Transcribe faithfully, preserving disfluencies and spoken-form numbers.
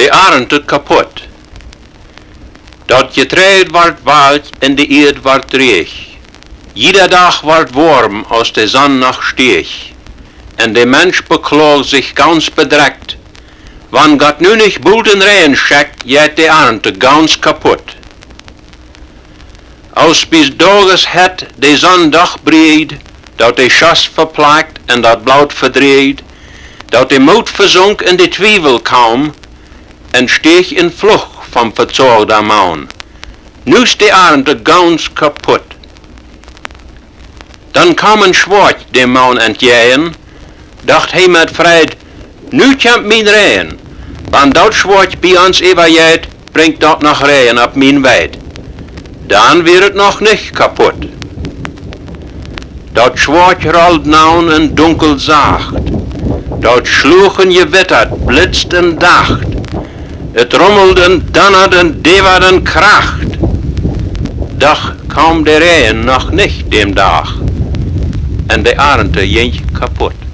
De Arnt kaputt. Daut Jetreid wort welkj un de Ieed wort dreech. Jieda Dach wort woam, aus de Sonn noch steech. Un de Mensch bekloag sikj gaunz bedrekjt: Wan Gott nu nich boolt dän Räajen schekjt, jeit de Arnt gaunz kaputt. Aus bie Doages Hett de Sonn doch brieed, daut de Schoss veplakjt un daut Bloot vedrieed, daut de Moot vesunk un de Twiewel kaum, entsteech een Fluch vom vezoagden Maun: Nu es de Arnt gaunz kaputt. Dan kaum een Schwoakj däm Maun entjäajen, docht hee met Freid: Nu kjemt mien Räajen. Wan daut Schwoakj bie ons äwajeit, brinjt daut noch Räajen opp mien Weid. Dan wia et noch nich kaputt. Daut Schwoakj rold naun un dunkeld sacht. Daut schluach un jewittat, blitzt un dacht. Et rummeld un donnad un däwad un kracht. Doch kaum de Räajen noch nich däm Dach. Un de Arnt jinkj kaputt.